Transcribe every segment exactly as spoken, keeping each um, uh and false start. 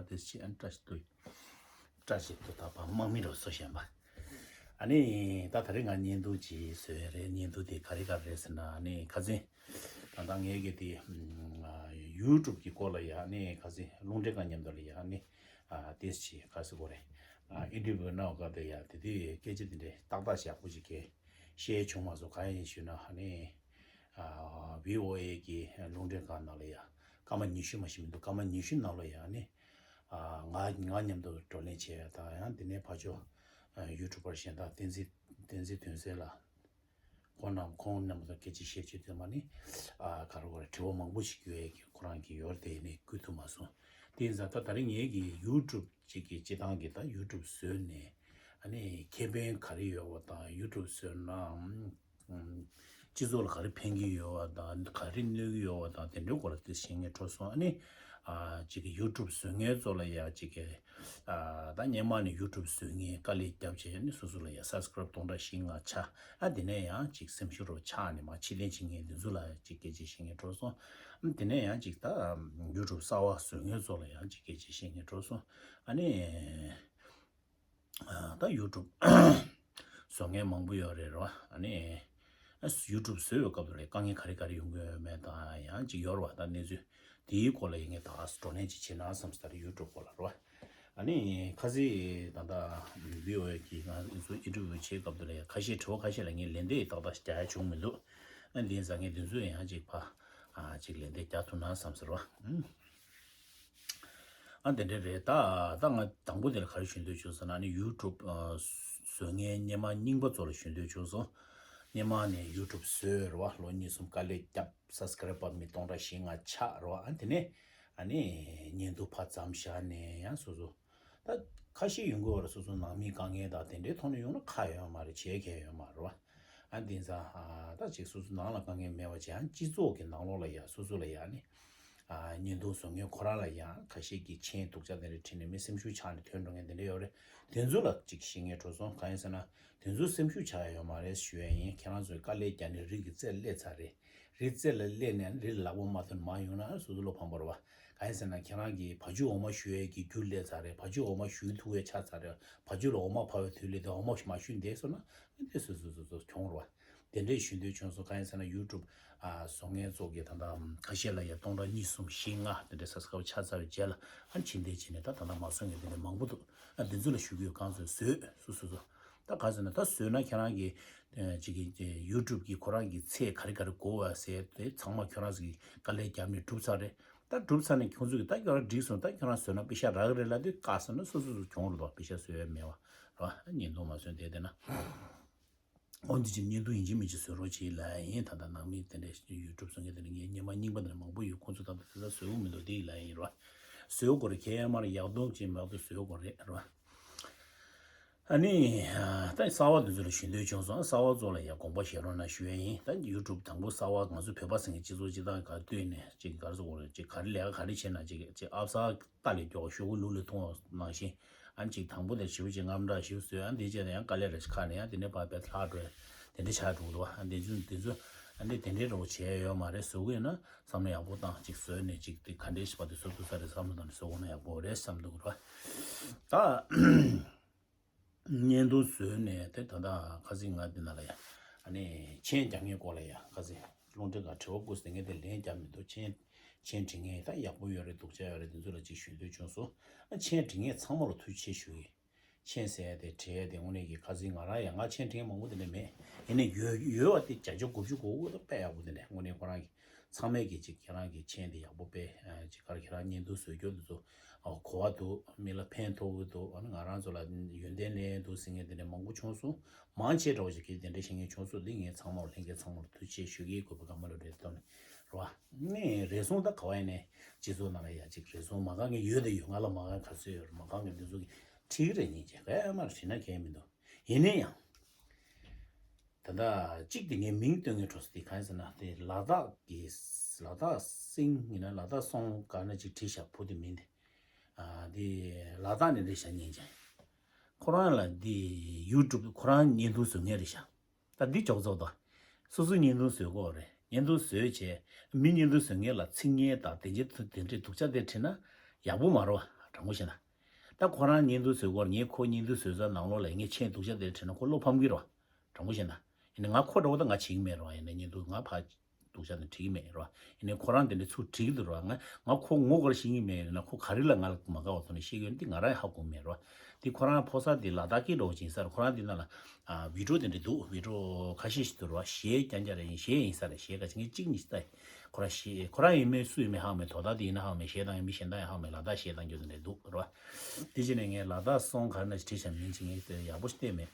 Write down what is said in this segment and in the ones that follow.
ལ་དེ་ཅི་ཨན་བཀྲ་ཤིས་བདེ་ལེགས། བཀྲ་ཤིས་བདེ་ལེགས། ད་ཕ་མ་མི་རོ་སོ་ཞན་པ། ཨ་ནི་ད་ད་རེས་ང་བརྙན་ཐུང་ཅིག་བཟོས་རེད། བརྙན་ཐུང་དེ་ག་རེ་ག་རེ་རེད་ཟེར་ན། ཨ་ནི་ཁ་སང་ད་ལྟ་ངས་གི་དེ་ཡུ་ཊུབ་ཀྱི་སྐོར་ལ་ཡ་ཨ་ནི་ཁ་སང་རླུང་འཕྲིན་ཁང་མཉམ་དུ་ལ་ཡ་ཨ་ནི་ཏེས་ཅིག་ག་ཟེར་དགོས་རེད། ཨིན་ཊར་བིའུ་གནང་བ་སྐབས་དེ་ཡ་དེ་དུས་སྐད་ཆ་དེ་འདྲའི་ཏག་ཏག་ཞིག་ཡག་པོ་ཞིག་གི་བཤད་བྱུང་མ་སོང་། གང་ཡིན་ཞུས་ན་ཨ་ནི། ཨ་བྷི་ཨོ་ཨེ་གི་རླུང་འཕྲིན་ཁང་ནང་ལ་ཡ་སྐར་མ་ཉི་ཤུ་མ་ཞིག་མི་འདུག་སྐར་མ་ཉི་ཤུ་ནང་ལ་ཡ་ཨ་ནི། ཨ་ང་ང་མཉམ་དུ་བགྲོ་གླེང་བྱས་ཡ་དང་ཡང་དེ་ནས་ཕར་ཕྱོགས་ཨ་ཡུ་ཊུབ་པར་གཞན་དག་བསྟན་འཛིན་བསྟན་འཛིན་དོན་གསལ་ལགས། ཁོང་རྣམས་ཁོང་རྣམས་དང་སྐད་ཆ་བཤད་བྱས་དུས་མ་ནི་ཨ་ག་རེ་ག་རེ་དྲི་བ་མང་པོ་ཞིག་བཀོད་ཡས་ཀྱི་ཁོ་རང་གི་ཡོད་རེད། དེ་ནས་བསྐུལ་ཐུབ་མ་སོང་། དེ་ཡིན་ཙང་ད་ད་རེས་ངེད་ཀྱི་ཡུ་ཊུབ་ཅིག་གི་སྤྱི་བཏང་གི་ད་ཡུ་ཊུབ་བཟོས་ནས་ཨ་ནི་ཁེ་ཕན་ག་རེ་ཡོད་པ་དང་ཡུ་ཊུབ་བཟོས་ན་ཨམ་སྤྱི་ཚོགས་ལ་ག་རེ་ཕན་གྱི་ཡོད་པ་དང་ག་རེ་གནོད་ཀྱི་ཡོད་པ་དང་དེ་འདྲའི་སྐོར་ལ་དེ་བཤད་སྙིང་བྲོ་སོང་། ཨ་ནི་ཨ་ཅིག་གི་ཡུ་ཊུབ་བཟོ་མཁན་ཚོ་ལ་ཡ་ཅིག་གི་ཨ་ད་སྔོན་མ་ནས་ཡུ་ཊུབ་བཟོ་མཁན་དཀའ་ལས་བརྒྱབ་བྱས་ནས་སོ་སོ་ལ་ཡ་སབ་སི་ཀ་རབ་སྟོང་ཕྲག་བཞི་ལྔ་ཆགས། ཨ་དེ་ནས་ཡང་ཅིག་སེམས་ཤུགས་རུ་ཆགས་ནས་མ་ཕྱིར་ལེན་བྱེད་མཁན་དེ་ཚོ་ལ་ཅིག་སྐད་ཆ་བཤད་སྙིང་བྲོ་སོང་། ཨ་དེ་ནས་ཡང་ཅིག་ད་ཡུ་ཊུབ་གསར་པ་བཟོ་མཁན་ཚོ་ལ་ཡང་ཅིག་སྐད་ཆ་བཤད་སྙིང་བྲོ་སོང་། ཨ་ནི་ཨ་ད་ཡུ་ཊུབ་བཟོ་མཁན་མང་པོ་ཡོད་རེད་རོ། ཨ་ནི་ཨ་ཡུ་ཊུབ་བཟོས་པའི་སྐབས་དུ་ལ་དཀའ་ངལ་ག་རེ་ག་རེ་ཡོང་གི་ཡོད་མེད་དང་ཡང་ཅིག་ཡོད་རེད་བ། ད་གནས་ཚུལ་དེའི་སྐོར་ལ་ཡིན་ངེས་ད་བགྲོ་གླེང་ཅིག་བྱེད་ན་བསམ་སོང་། ད་རེས་ཡུ་ཊུབ་སྐོར་ལ་རོ། ཨ་ནི་ཁ་སང་ད་ལྟ་བྷི་ཨོ་ཨེ་གི་ང་ཚོ་ཨིན་ཊར་བིའུ་བྱེད་སྐབས་དུ་ལ་ཁ་ཤས་དྲི་བ་ཁ་ཤས་ལ་ངས་ལན་འདེབས་ཏག་ཏག་རྒྱག་ཡ་བྱུང་མི་འདུག་ཨ་འདི་ཡིན་ཙང་ངས་འདི་ཚོ་ཡང་ཅིག་ཕ་ཨ་ཅིག་ལན་འདེབས་རྒྱག་ཐུབ་ན་བསམ་ཟེར་བ། ཨ་དེ་འདྲ་རེད། ད་ད་ང་དང་པོ་དེ་ལ་ག་རེ་ཞུ་འདོད་བྱུང་ཟེར་ན་ནི་ཡུ་ཊུབ་བཟོ་མཁན་སྔོན་མ་རྙིང་པ་ཚོ་ལ་ཞུ་འདོད་བྱུང་སོང་། སྔོན་མ་ནས་ཡུ་ཊུབ་བཟོས་རེད་བ། ལོ་གཉིས་གསུམ་དཀའ་ལས་བརྒྱབ། སབ་སི་ཀ་རབ་པ་མི་སྟོང་ཕྲག་བཞི་ལྔ་ཆགས་རོ། ཨ་དེ་ནས་ཨ་ནི་བརྙན་ཐུང་ཕར་མཚམས་བཞག་ནས་ཡང་སོ་སོ་ད་ཁ་ཤས་ཡོང་གི་ཡོད་རེད། སོ་སོ་ནང་མིའི་དཀའ་ངལ་དང་དེ་འདྲའི་ཐོག་ནས་ཡོང་ན་ཁག་ཡོད་མ་རེད། བྱེད་མཁན་ཡོད་མ་རེད་བ། ཨ་དེང་སང་ཨ་ད་ཅིག་སོ་སོ་ནང་ལ་དཀའ་ངལ་མེད་པ་བྱས་ཨ་སྤྱི་ཚོགས་ཀྱི་ནང་ལོགས་ལ་ཡ་སོ་སོ་ལ་ཡ་ནི་ཨ་བརྙན་ཐུང་བཟོ་མཁན་ཁོ་རང་ལ་ཡང་ཁ་ཤས་ཀྱིས་མཆན་སྡུག་ཅག་དེ་འདྲ་བྲིས་ནས་མི་སེམས་ཤུགས་ཆག་ནས་ཐོན་འགྲོ་མཁན་དེ་འདྲ་ཡོད་རེད། དེ་ཚོ་ལ་ཅིག་བཤད་སྙིང་བྲོ་སོང་། གང་ཡིན་ཟེར་ན་དེ་ཚོ་སེམས་ཤུགས་ཆག་ཡ་ཡོད་མ་རེད་ཞུ་ཡ་ཡིན། ཁྱེད་རང་ཚོས་དཀའ་ལས་བརྒྱབ་ནས་རི་གི་རྩེར་སླེབས་ཚར་རེད། རི་རྩེ་ལ་སླེབས་ནས་རི་ལ་ལག་པ་མ་ཐོན་མར་ཡོང་ན་སོ་སོ་བློ་ཕམ་པ་རེད་བ། གང་ཡིན་ཟེར་ན་ཁྱེད་རང་གིས་བ་ཕྱུགས་འོ་མ་བཞོ་ཡས་ཀྱི་རྒྱུ་སླེབས་ཚར་རེད། བ་ཕྱུགས་འོ་མ་བཞོ་ཐུབ་ཡས་ཆགས་ཚར་རེད། བ་ཕྱུགས་ལ་འོ་མ་ཕབ་པའི་དུས་སླེབས་ཏེ་འོ་མ་མ་བཞོས་བསྡད་སོང་ན་དེ་སོ་སོ་སོ་སོ་གྱོང་རེད་བ། དེ་འདྲས་ཞུ་འདོད་བྱུང་སོང་། གང་ཡིན་ཟེར་ན་ཡུ་ཊུབ་ཨ་བཟོ་མཁན་ཚོ་གིས་ད་ལྟ་ཁ་ཤས་ལ་ཡ་སྟོང་ཕྲག་གཉིས་གསུམ་བཞི་ལྔ་དེ་འདྲས་སབ་སི་ཀ་རབ་ཆགས་ཚར་བའི་རྗེས་ལ་ཨ་ཕྱིར་འཐེན་བྱས་ནས་ད་ད་ལྟ་མ་བཟོ་མཁན་དེ་འདྲས་མང་པོ་འདུག་ཨ་དེ་ཚོ་ལ་ཞུ་གི་ཡོད། གང་ཚོད་བཟོས་སོ་སོ་སོ། ད་ག་ཟེར་ན་ད་བཟོས་ན་ཁྱེད་རང་གི་ཨ་ཅིག་གི་ཡུ་ཊུབ་གི་ཁོ་རང་གི་ཚད་ག་རེ་ག་རེ་དགོས་བ་ཟེར་དེ་ཚང་མ་ཁྱོད་རང་ཚོ་གི་དཀའ་ལས་བརྒྱབ་ནས་གྲུབ་ཚར་རེད། ད་གྲུབ་ཚར་ནས་ཁྱོད་ཚོ་གི་ད་ཁྱོད་རང་འགྲིག་སོང་། ད་ཁྱོད་རང་བཟོས་ན་པེ་ཤ་རག་གི་རེད་ལབ་དུས་བཀག་སོང་ན་སོ་སོ་སོ་གྱོང་རེད་དོ། པེ་ཤ་བཟོས་ཡ་མེད་བ་རེད་བ། བརྙན་ཐུང་མ་བཟོས་བསྡད་བསྡད་ན། འོ་འདི་ཅིག་བརྙན་ཐུང་ཡིན་གཅིག་མིན་གཅིག་བཟོ་རོགས་བྱེད་ལབ་ཡ་ཡིན། ད་ལྟ་ནང་མི་དེ་འདྲས་ཡུ་ཊུབ་བཟོ་མཁན་དེ་འདྲས་ངའི་སྔོན་མ་རྙིང་པ་དེ་འདྲས་མང་པོ་ཡོད། ཁོང་ཚོ་ད་ལྟ་དེ་ཚོ་བཟོ་གི་མི་འདུག་དེ་ཡིན་ལབ་ཡ་ཡིན་རེད་བ། བཟོ་དགོས་རེད། ཁྱེད་ཡར་མར་ཡག་སྡུག་ཅིག་མང་པོ་བཟོ་དགོས་རེད་རེད་བ། ཨ་ནི་ད་གསར་པ་དེ་ཚོ་ལ་ཞུ་འདོད་བྱུང་སོང་། གསར་པ་ཚོ་ལ་ཡང་དགོངས་པ་བཞེས་རོགས་གནང་ཞུ་ཡ་ཡིན། ད་ཡུ་ཊུབ་དང་པོ་གསར་པ་ང་ཚོ་བོད་པ་ཟེར་མཁན་སྤྱི་ཚོགས་སྤྱི་བཏང་ག་ལྟོས་ནས་ཅིག་ག་རེ་ཟེར་དགོས་རེད། ཅིག་ག་རེ་ལས་ཀ་ག་རེ་བྱས་ན་ཅིག་ཅིག་ཨབ་སར་ལྟ་ལས་མགྱོགས་ཤོག་གུ་ལུག་ལ་ཐུང་བ་ནང་བཞིན། ཨ་ནི་ཅིག་དང་པོ་དེ་ཞིབ་ཅིག་རྔམ་དྲག་ཞིབ་བཟོས། ཨ་ནི་དེ་རྗེས་ནས་ཡང་དཀའ་ལས་རེ་ཞིག་ཁག་ནས་ཡང་དེ་ནས་ཕར་ཕར་ལྷག་འགྲོ་དེ་འདྲ་ཆགས་འགྲོ་འདུག་ཨ་དེ་ཚོ་དེ་ཚོ་ཨ་ནི་དེ་འདྲའི་རོགས་བྱས་ཡོད་མ་རེད། བཟོ་གི་ཡོད་ན་བསམ་བློ་ཡག་པོ་བཏང་ཅིག་བཟོས་ནས་ཅིག་དེ་ག་འདྲའི་ཞིག་པ་དེ་བཟོ་ཐུབ་ས་རེད་བསམ་བློ་བཏང་ནས་བཟོ་དགོས་ན་ཡག་པོ་རེད་བསམ་འདུག་ར། ད། བརྙན་ཐུང་བཟོས་ནས་དེ་ད་ལྟ་ཁ་སང་ང་འདི་ན་ལ་ཡ་ཨ་ནི་མཆན་རྒྱག་མཁན་སྐོར་ལ་ཡ་ཁ་སང་རླུང་འཕྲིན་ཁང་དྲི་བ་བཀོད་ཟེར་མཁན་དེ་ལན་རྒྱག་མི་འདུག་མཆན་མཆན་འབྲི་མཁན་ད་ཡག་པོ་ཡོད་རེད་སྡུག་ཅག་ཡོད་རེད་དེ་ཚོ་ལ་ཅིག་ཞུ་འདོད་བྱུང་སོང་། ཨ་མཆན་འབྲི་མཁན་ཚང་མ་ལ་ཐུགས་རྗེ་ཆེ་ཞུ་གི། མཆན་ཟེར་ཡ་དེ་བྲིས་ཡ་དེ་དངོས་གནས་ཀྱི་ཁ་སང་ང་རང་ཡང་ང་མཆན་བྲིས་མང་པོ་དེ་འདྲ་མེད། ཡིན་ནའི་ཡོད་ཡོད་པ་དེ་བརྒྱ་ཆ་དགུ་བཅུ་གོ་དགུ་དང་དཔེ་ཡག་པོ་དེ་འདྲ་དངོས་གནས་ཁོ་རང་གི་ཚང་མས་ཀྱི་ཅིག་ཁྱེད་རང་གི་མཆན་དེ་ཡག་པོ་དཔེ་ཅིག་གར་ཁྱེད་རང་བརྙན་ཐུང་བཟོ་རྒྱུ་དེ་ཚོ་གོ་བ་འདུག་མི་ལ་ཕན་ཐོགས་ཀྱི་འདུག་ཨ་ནི་ང་རང་ཚོ་ལ་ཡོན་ཏན་ལེན་འདུག་ཟེར་མཁན་དེ་འདྲ་མང་པོ་བྱུང་སོང་། མང་ཆེ་འདྲ་བོ་ཞིག་གིས་དེ་འདྲ་བཤད་མཁན་བྱུང་སོང་། འདི་ངས་ཚང་མར་ལྷན་རྒྱས་ཚང་མར་ཐུགས་རྗེ་ཆེ་ཞུ་གི་ཡིན། གུས་པ་དགའ་མ་ལོ་རེད་དོ་ནི་རེད་བ། ནས་རེ་ཟུང་ད་ག་བ་ཡིན་ནས་སྤྱི་ཚོགས་ནང་ལ་ཡ་ཅིག་རེ་ཟུང་མ་གང་གི་ཡོད་དེ་ཡོད། ང་ལ་མ་གང་ག་ཚོད་ཡོད་རེད། མ་གང་གི་འདི་ཚོ་གི་ཁྲིག་རེ་ཉིན་བྱས་ག་ཡ་མར་བྲིས་ན་གལ་མི་འདུག་ཡིན་ནའི་ཡང་། ད་ལྟ་གཅིག་དེ་ངས་མིང་སྟོན་ངེས་འགྲོ་ས་དེ་གང་ཡིན་ཟེར་ན་དེ་ལ་དྭགས་ཀྱི་ལ་དྭགས་སིང་ཡིན་ན་ལ་དྭགས་སོང་ག་ན་ཅིག་བྲིས་ཤག་བུ་དེ་མིང་དེ། ཨ་དེ་ལ་དྭགས་ནས་རེད་ཤག་ཉིན་བྱས། ཁོ་རང་ལ་དེ་ཡུ་ཊུབ་ཁོ་རང་བརྙན་ཐུང་བཟོ་མཁན་རེད་ཤག་ད་འདི་ཅོག་ཙོག་དང་། སོ་སོའི་བརྙན་ཐུང་བཟོས་གོ་རེད། བརྙན་ཐུང་བཟོས་བྱས་མི་བརྙན་ཐུང་བཟོ་མཁན་ལ་ཚིག་ངན་དང་དེ་འདྲའི་དེ་འདྲའི་སྡུག་ཅག་དེ་བྲིས་ན་ཡག་པོ་མ་རེད་བ། དྲང་པོ་བཤད་ན། ད་ཁོ་རང་བརྙན་ཐུང་བཟོས་གོ་རེད། ངས་ཁོ་བརྙན་ཐུང་བཟོས་ཚར་ནང་ལོགས་ལ་ངས་མཆན་སྡུག་ཅག་དེ་བྲིས་ན་ཁོ་བློ་ཕམ་གི་རེད་བ། དྲང་པོ་བཤད་ན། ཡིན་ནའི་ང་ཁོ་འདྲ་བོ་ད་ང་བྱེད་ཀྱི་མེད་རེད་བ། ཡིན་ནའི་བརྙན་ཐུང་ང་ཕར་སྡུག་ཅག་དེ་བྲིས་ཀྱི་མེད་རེད་བ། ཡིན་ནའི་ཁོ་རང་དེ་འདྲའི་ཚུར་བྲིས་ཀྱི་འདུག་རེད་བ། ང་ང་ཁོ་ངོ་སྐོར་ཤེས་ཀྱི་མེད་ཡིན་ན་ཁོ་ག་རེ་ལ་ང་ལ་མ་དགའ་བ་ཐོག་ནས་བཤད་ཀྱི་ཡོད་ན་དེ་ང་རང་ཡང་ཧ་གོ་གི་མེད་རེད་བ། དེ་ཁོ་རང་ཕོ་གསར་དེ་ལ་དྭགས་སྐད་འདྲ་བོ་ཅིག་ཡིན་ས་རེད། ཁོ་རང་དེ་ནང་ལ་ཨ་བི་ཌིའོ་དེ་འདྲ་འདུག་བི་ཌིའོ་ཁ་ཤས་ཤིག་འདུག་རེད་བ། གཞས་རྐྱང་རྐྱང་རེད། ཡིན་གཞས་ཡིན་ས་རེད། གཞས་ག་ཅིག་ངས་གཅིག་གཉིས་ཤིག་ལྟ་ཡིན། ཁོ་རང་གཞས་ཁོ་རང་ཡིན་མིན་སུ་ཡིན་མིན་ཧ་གོ་མེད། དོ་བདག་དེ་ཡིན་ན་ཧ་གོ་མེད། གཞས་བཏང་ཡིན་མིན་གཞས་བཏང་ཡིན་ཧ་གོ་མེད། ལ་དྭགས་གཞས་བཏང་རྒྱུ་དེ་འདྲ་འདུག་རེད་བ། དེ་བྱས་ནས་ངས་ལ་དྭགས་སོང་ག་ན་ཅིག་བྲིས་ཤག་མིང་ཅིག་ངས་དེ་ཡག་པོ་ཞིག་བལྟས་མེད།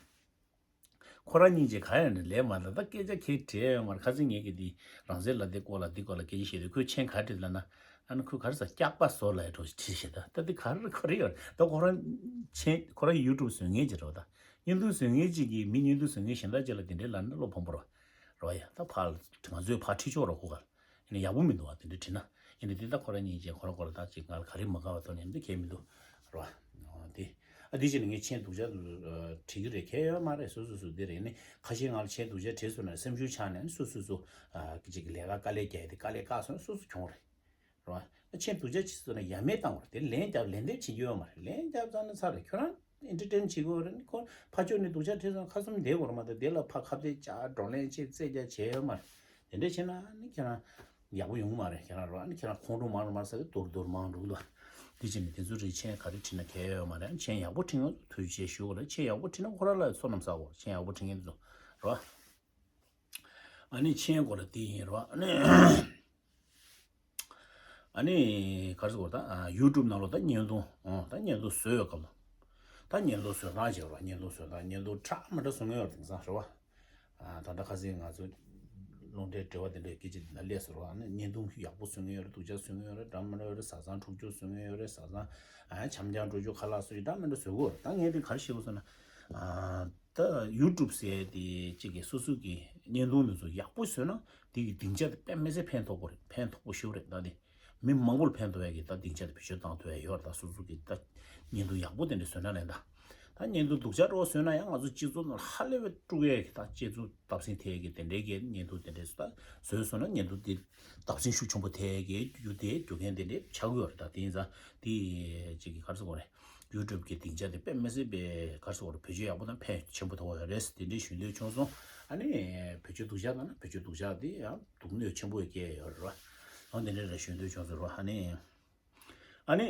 ཁོ་རང་གཉིས་ཀྱིས་ག་ཡང་ནས་ལས་མ་ལ་ད་སྐད་ཆ་ཁྱེད་དྲིས་ཡོད་མ་རེད། ཁ་སང་ངེད་ཀྱིས་འདི་རང་བཙན་ལ་འདི་སྐོར་ལ་འདི་སྐོར་ལ་སྐད་ཆ་བཤད་དུས་ཁོས་མཆན་ག་རེ་བྲིས་ལབ་ན། ཨ་ནི་ཁོས་ག་རེ་ཟ་སྐྱག་པ་ཟོ་ལབ་འགྲོ་ཞིག་བྲིས་ཤག་ད་ད་འདི་ག་རེ་ཁོ་རེ་ཡོད་རེད། ད་ཁོ་རང་མཆན་ཁོ་རང་ཡུ་ཊུབ་བཟོ་མཁན་ཅིག་རེད་བ། ད་བརྙན་ཐུང་བཟོ་མཁན་ཅིག་གིས་མི་བརྙན་ཐུང་བཟོ་མཁན་གཞན་དག་ཅིག་ལ་དེ་འདྲའི་ལབ་ན་བློ་ཕམ་པོ་རེད་བ། རེད་བ་ཡ། ད་ཕར་ང་ཚོས་ཕར་ཁྲིད་ཆོག་རོགས་ཁོ་ག་ལ། ཡིན་ན་ཡག་པོ་མི་འདུག་བ། དེ་འདྲ་བྲིས་ན། ཡིན་ན་དེ་ད་ཁོ་རང་གཉིས་ཀྱིས་ཁོ་རང་ཁོ་རང་ད་ཅིག་ང་ལ་ག་རེ་མ་དགའ་བ་ཐོག་ནས་འདི་གལ་མི་འདུག་རེད་བ། འོ་དེ། ཨ་དེ་བྱས་ནས་ངས་མཆན་སྡུག་ཅག་བྲིས་ཀྱི་རེད། གལ་ཡོད་མ་རེད། སོ་སོ་སོ་འདི་རེད། ནི་ཁ་ཤས་ང་ལ་མཆན་སྡུག་ཅག་བྲིས་སོང་ན་སེམས་ཤུགས་ཆག་ནས་སོ་སོ་སོ་ཨ་ཅིག་ལས་ཀ་དཀའ་ལས་རྒྱག་ཡ་དེ་དཀའ་ལས་བཀག་སོང་ན་སོ་སོ་གྱོང་རེད། རེད་བ། མཆན་སྡུག་ཅག་བྲིས་སོང་ན་ཡ་མེད་བཏང་བ་རེད། དེ་ལན་རྒྱབ་ལན་འདེབས་བྱེད་རྒྱུ་ཡོད་མ་རེད། ལན་རྒྱབ་ཚར་ན་ཚར་རེད། ཁྱོད་རང་ཨེན་ཊར་ཊེན་བྱེད་དགོས་རེད། ཁོ་ཕར་ཕྱོགས་ནས་སྡུག་ཅག་བྲིས་སོང་ན་ཁ་བསྡད་དགོས་རེད་མ་གཏོགས་དེ་ལ་ཕར་ཁ་གཏད་བཅག་བགྲོ་གླེང་བྱེད་རྩེད་རྒྱག་བྱས་ཡོད་མ་རེད། དེ་འདྲ་བྱས་ན་ནི་ཁྱེད་རང་ཡག་པོ་ཡོང་གི་མ་རེད། ཁྱེད་རང་རོ། ཨ་ནི་ཁྱེད་རང་ཁོང་ཁྲོ་མང་རུ་མར་ཟ་གི་དོར་དོར་མང་འགྲོ་གི་འདུག་དེ་བྱས་ནས་དེ་ཚོ་རིགས་མཆན་ག་རེ་བྲིས་ན་གལ་ཡོད་མ་རེད། མཆན་ཡག་པོ་བྲིས་ཡོང་། ཐུགས་རྗེ་ཆེ་ཞུ་དགོས་རེད། མཆན་ཡག་པོ་བྲིས་ན་ཁོ་རང་ལ་བསོད་ནམས་བསགས་དགོས་རེད། མཆན་ཡག་པོ་བྲིས་མཁན་དེ་ཚོ་རོ། ཨ་ནི་མཆན་སྐོར་ལ་དེ་ཡིན་རོ། ཨ་ནི་ཨ་ནི་ག་རེ་ཟེར་དགོས་རེད། ད་ཡུ་ཊུབ་ནང་ལོགས་ད་བརྙན་ཐུང་། ཨོ་ད་བརྙན་ཐུང་བཟོས་ཡོད་སྐབས་ལ། ད་བརྙན་ཐུང་བཟོ་སྟངས་བྱས་རོ། བརྙན་ཐུང་བཟོ་སྟངས་བརྙན་ཐུང་འདྲ་མི་འདྲ་བཟོ་མཁན་ཡོད་རེད། དེང་སང་རེད་བ། ཨ་ད་ལྟ་ཁ་སང་ང་ཚོ་རླུང་འཕྲིན་འབྲེལ་བ་དེ་འདྲའི་སྐད་ཆ་དེ་འདྲ་སླེབས་སོང་རོ། ཨ་ནི་བརྙན་ཐུང་ཡག་པོ་བཟོ་མཁན་ཡོད་རེད། སྡུག་ཅག་བཟོ་མཁན་ཡོད་རེད། འདྲ་མི་འདྲ་ཡོད་རེད། བཟའ་ཚང་འཁྲུག་ཆོག་བཟོ་མཁན་ཡོད་རེད། བཟའ་ཚང་ཨ་འཆམ་འཆམ་འགྲོ་རྒྱུ་ཁ་ལག་བཟོ་རྒྱུ་འདྲ་མི་འདྲ་བཟོ་གི་ཡོད་རེད། ད་ངས་དེ་ག་རེ་བཤད་དགོས་ཟེར་ན། ཨ་ད་ཡུ་ཊུབ་ཟེར་དེ་གཅིག་གིས་སོ་སོ་གི་བརྙན་ཐུང་དེ་ཚོ་ཡག་པོ་བཟོས་ན་དེ་གི་སྡིངས་ཆ་དེ་དཔེ་མི་སྲིད་ཕན་ཐོགས་པོ་རེད། ཕན་ཐོགས་པོ་ཞེ་པོ་རེད། ད་དེ་མི་མང་པོ་ལ་ཕན་ཐོགས་ཡ་གི་ད་སྡིངས་ཆ་དེ་བེད་སྤྱོད་བཏང་ཐུབ་ཡ་ཡོད་རེད། ད་སོ་སོ་གི་ད་བརྙན་ཐུང་ཡག་པོ་དེ་འདྲ་བཟོས་ན་ལན་ད། ད་བརྙན་ཐུང་སྡུག་ཅག་འདྲ་བོ་བཟོས་ན་ཡང་ང་ཚོ་སྤྱི་ཚོགས་ནང་ཧ་ལས་པའི་དཀྲུག་ཡས་ཀྱི་ད་སྤྱི་ཚོགས་བརྡབ་གསིག་ཐེབས་ཡས་ཀྱི་དེ་འདྲའི་གི་བརྙན་ཐུང་དེ་འདྲས་ད་བཟོས་སོང་ན་བརྙན་ཐུང་དེ་བརྡབ་གསིག་ཤུགས་ཆེན་པོ་ཐེབས་ཡས་ཀྱི་རྒྱུ་དེ་རྒྱུ་རྐྱེན་དེ་འདྲས་ཆགས་ཀྱི་ཡོད་རེད། ད་དེ་ཡིན་ཙང་དེ་ཅིག་གི་ག་རེ་ཟེར་དགོས་རེད། ཡུ་ཊུབ་ཀྱི་སྡིངས་ཆ་དེ་དཔེ་མི་སྲིད་པའི་ག་རེ་ཟེར་དགོས་རེད། བེད་སྤྱོད་ཡག་པོ་དང་ཕན་ཆེན་པོ་ཐོགས་ཡོད་རེད། དེ་འདྲའི་ཞུ་འདོད་བྱུང་སོང་། ཨ་ནི་བེད་སྤྱོད་སྡུག་ཅག་བཏང་ན་བེད་སྤྱོད་སྡུག་ཅག་དེ་ཡང་སྡུག་གནོད་ཆེན་པོ་སྐྱེལ་ཡོད་རེད་བ། འོ་དེ་འདྲས་རེད། ཞུ་འདོད་བྱུང་སོང་རོ། ཨ་ནི་ཨ་ནི།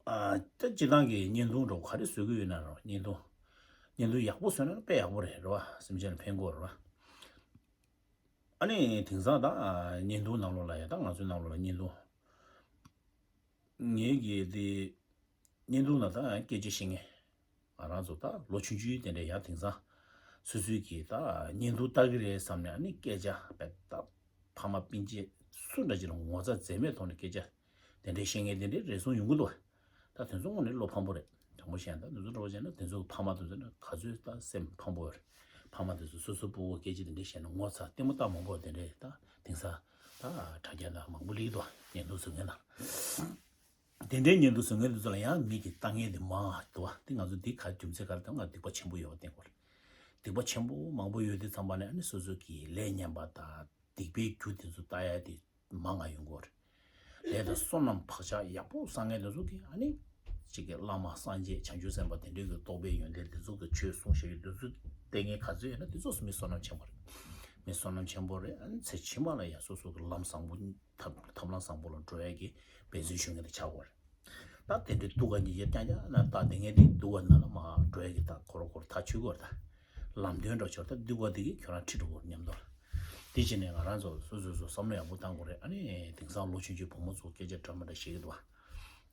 ཨ་ད་སྤྱིར་བཏང་གི་བརྙན་ཐུང་འདྲ་བོ་ག་རེ་བཟོ་གི་ཡོད་ན་རོ། བརྙན་ཐུང་། བརྙན་ཐུང་ཡག་པོ་བཟོས་ན་དཔེ་ཡག་པོ་རེད་རོ། སེམས་ཅན་ལ་ཕན་གི་རོ། ཨ་ནི་དེང་སང་ད་བརྙན་ཐུང་ནང་ལོགས་ལ་ཡ་ད་ང་ཚོའི་ནང་ལོགས་ལ་བརྙན་ཐུང་། ངེད་ཀྱི་དེ་བརྙན་ཐུང་ལ་ད་སྐད་ཆ་བཤད་མཁན། ང་རང་ཚོ་ད་ལོ་ཆུང་ཆུང་དེ་འདྲ་ཡ་དེང་སང་། སོ་སོའི་གི་ད་བརྙན་ཐུང་ལྟ་གི་རེད་བསམ་ནས་ཨ་ནི་སྐད་ཆ་དཔེ་ད་ཕ་མ་སྤུན་མཆེད་སུ་འདྲ་ཅིག་ལ་ངོ་ཚ་འཛེམ་མེད་ཐོག་ནས་སྐད་ཆ་དེ་འདྲའི་བཤད་མཁན་དེ་འདྲའི་རེ་ཟུང་ཡོང་གི་འདུག་ད་དེ་ཚོ་དངོས་གནས་བློ་ཕམ་པོ་རེད། དྲང་པོ་བཤད་ན་ད་དེ་ཚོ་འདྲ་བོ་བྱས་ན་དེ་ཚོ་གི་ཕ་མ་དེ་ཚོ་ནི་ག་ཚོད་ད་སེམས་ཕམ་པོ་ཡོད་རེད། ཕ་མ་དེ་ཚོ་སོ་སོའི་སྤུ་གུ་སྐད་ཆ་དེ་འདྲའི་བཤད་ན་ངོ་ཚ་ལྟད་མོ་ལྟ་མང་པོ་དེ་འདྲའི་ད་དེང་སང་ད་དྲ་རྒྱ་ནང་མང་པོ་སླེབས་འདུག་བརྙན་ཐུང་བཟོ་མཁན་ནང་། དེ་འདྲའི་བརྙན་ཐུང་བཟོ་མཁན་དེ་ཚོ་ལ་ཡང་མི་གིས་ལྟ་མཁན་དེ་མང་འདུག་བ། དེ་ང་ཚོ་འདི་ག་རྒྱུ་མཚན་ག་རེ་ད་ང་སྡིག་པ་ཆེན་པོ་ཡོད་པ་བསྟན་དགོས་རེད། སྡིག་པ་ཆེན་པོ་མང་པོ་ཡོད་དུས་ཙམ་པ་ནས་ཨ་ནི་སོ་སོ་གི་ལས་ངན་པ་དང་སྡིག་པའི་རྒྱུ་དེ་ཚོ་ལྟ་ཡ་དེ་མང་ང་ཡོང་གི་ཡོད་རེད། ལས་དང་བསོད་ནམས་བག་ཆགས་ཡག་པོ་བསགས་མཁན་དེ་ཚོ་གིས་ཨ་ནི་གཅིག་གི་བླ་མ་སངས་རྒྱས་བྱང་ཆུབ་སེམས་དཔའ་དེ་འདྲའི་གི་རྟོགས་པའི་ཡོན་ཏན་དེ་ཚོ་གི་ཆོས་གསུང་བཤད་ཡོད་དེ་ཚོ་བལྟས་མཁན་ག་ཚོད་ཡོད་ན་དེ་ཚོ་མི་བསོད་ནམས་ཆེན་པོ་རེད། མི་བསོད་ནམས་ཆེན་པོ་རེད། ཨ་ནི་ཚེ་ཕྱི་མ་ལ་ཡང་སོ་སོ་གི་ལམ་བཟང་པོ་ཐབས་ཐབས་ལམ་བཟང་པོ་ལ་འགྲོ་ཡ་གི་འབད་བརྩོན་ཞུ་མཁན་དེ་ཆགས་དགོས་རེད། ད་དེ་འདྲའི་སྡུག་ག་ཉིད་ཀྱི་རྐྱང་རྐྱང་ན་ད་དེ་ངས་དེ་སྡུག་ག་ན་ལ་མ་འགྲོ་ཡ་གི་ད་ཁོ་ར་ཁོ་ར་ཐག་ཆོད་གོ་ར་ད། ལམ་སྟོན་འགྲོ་ཆོག་ད་སྡུག་ག་དེ་གི་ཁྱོད་རང་ཁྲིད་འགྲོ་གོ་ར་མཉམ་དུ་ལ། དེ་བྱས་ནས་ང་རང་ཚོ་སོ་སོ་སོ་བསམ་བློ་ཡག་པོ་བཏང་དགོས་རེད། ཨ་ནི་དེང་སང་ལོ་ཆུང་ཆུང་བུ་མོ་ཚོ་སྐད་ཆ་འདྲ་མི་འདྲ་བཤད་ཀྱི་འདུག་བ།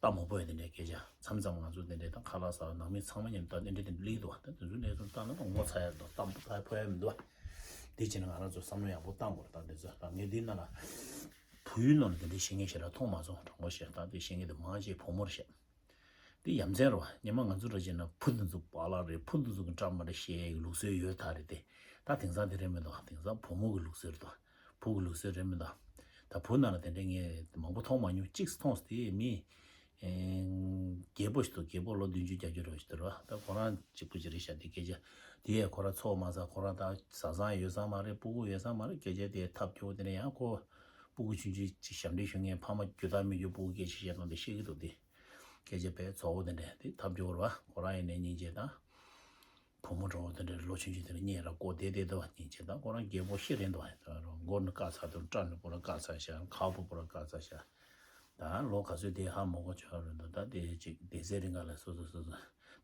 ད་མང་པོ་ཡོད་དེ་འདྲའི་སྐད་ཆ་མཚམས་མཚམས་ང་ཚོ་དེ་འདྲའི་ད་ཁ་ལག་ཟ་ནང་མི་ཚང་མ་མཉམ་དུ་དེ་འདྲའི་དེ་འདྲ་སླེབས་ཀྱི་འདུག་བ། ད་དེ་ཚོ་ལས་སོང་བཏང་ན་ད་ངོ་ཚ་ཡ་འདུག་གཏམ་ཕོ་ཡ་མི་འདུག་བ། དེ་བྱས་ནས་ང་རང་ཚོ་བསམ་བློ་ཡག་པོ་བཏང་དགོས་རེད། ད་དེ་ཚོ་ད་ངས་འདི་ན་ལ་བུའི་ནང་ལ་དེ་འདྲའི་བཤད་མཁན་ཞེ་དྲག་མཐོང་མ་སོང་། དྲང་པོ་བཤད་ད་དེ་བཤད་མཁན་དེ་མང་ཆེ་བུ་མོར་བཤད། དེ་ཡ་མཚན་རེད་བ། སྔོན་མ་ང་ཚོ་འདྲ་བྱས་ན་བུ་དེ་ཚོ་པཱ་ལགས་རེད། བུ་དེ་ཚོ་གི་འདྲ་མི་འདྲ་བཤད་ཡག་གི་ལུགས་སྲོལ་ཡོད་ད་རེད་དེ། ད་དེང་སང་དེ་རེད་མི་འདུག་དེང་སང་བུ་མོ་གི་ལུགས་སྲོལ་རེད་དོ། བུ་གི་ལུགས་སྲོལ་རེད་མི་འདུག་ད་བུ་ནང་ལ་དེ་འདྲའི་ངས་མང་པོ་མཐོང་མ་མྱོང་། གཅིག་མཐོང་སྟེ་མི་ཨེ་རྒད་པོ་ཞིག་འདུག་རྒད་པོ་ལོ་བདུན་ཅུ་བརྒྱད་ཅུ་རེ་ཞིག་འདུག་ར། ད་ཁོ་རང་གཅིག་པུ་ཅིག་རེད་ཤག་དེ་སྐད་ཆ་དེ་ཡས་ཁོ་རང་ཚོགས་མ་ཟ། ཁོ་རང་ད་བཟའ་ཚང་ཡོད་ས་མ་རེད། སྤུ་གུ་ཡོད་ས་མ་རེད། སྐད་ཆ་དེ་ཐབས་སྐྱོ་བོ་དེ་ནས་ཡང་ཁོ་སྤུ་གུ་ཆུང་ཆུང་ཅིག་ཞབས་འདྲེན་ཞུ་མཁན་ཕ་མ་རྒྱུ་དག་མི་རྒྱུ་སྤུ་གུ་སྐད་ཆ་བཤད་སྟངས་དེ་བཤད་ཀྱི་འདུག་དེ་སྐད་ཆ་དཔེ་ཚོགས་པོ་དེ་འདྲས་དེ་ཐབས་སྐྱོ་བོ་རེད་བ། ཁོ་རང་ཡིན་ནའི་སྙིང་རྗེ་དང་། བུ་མོ་འདྲ་བོ་དེ་འདྲའི་ལོ་ཆུང་ཆུང་དེ་འདྲ་གཉེན་ར་བསྐོར་བསྡད་བསྡད་འདུག་བ། སྙིང་རྗེ་དང་ཁོ་རང་རྒད་པོ་ཤི་རན་འདུག་བ། མགོ་ནི་བཀག་ཚར་འདུག་སྐྲ་ནི་པོ་ར་བཀག་ཚར་ཤག་ཁ་སྤུ་པོ་ར་བཀག་ཚར་ཤག་ད་ལོ་ག་ཚོད་དེ་ཧ་མ་གོ་ཆོག་རེད་འདུག་ད་དེ་ཅིག་སྡེ་ཚན་རིང་ག་ལ་སོ་སོ་སོ་སོ་